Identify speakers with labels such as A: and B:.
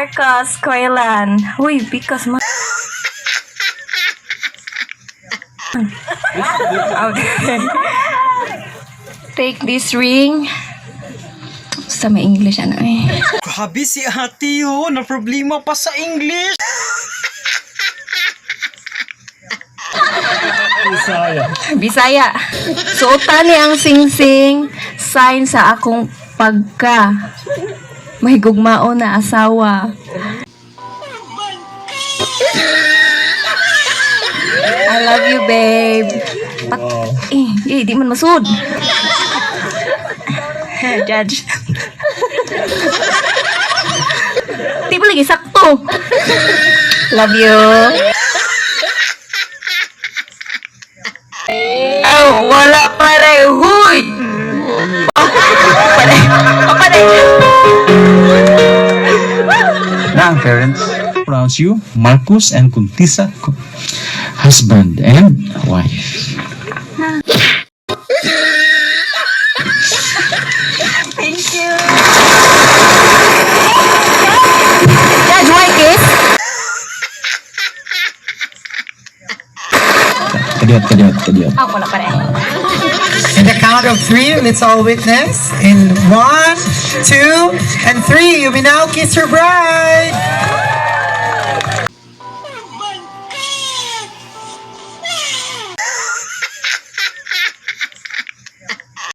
A: Marcos Coilan. Uy, because ma. Okay. Take this ring. Sa may English ano eh.
B: Grabe si ate oh, na problema pa sa English.
C: Bisaya.
A: Bisaya. Suotan ni ang singsing, sign sa akong pagka mahigugmao na asawa. I love you, babe. Pat eh, eh, di man masud. Judge. Di ba lagi sakto? Love you. Oh, wala pare. Huy! Pare. Pare.
D: Na ang parents pronounce you Marcus and Contessa, husband and wife.
A: Thank you. Judge, why kiss?
D: Kadiyot, kadiyot, kadiyot.
A: Ah, wala pare.
E: In the count of three, let's all witness. In one, two, and three, you may now kiss your bride.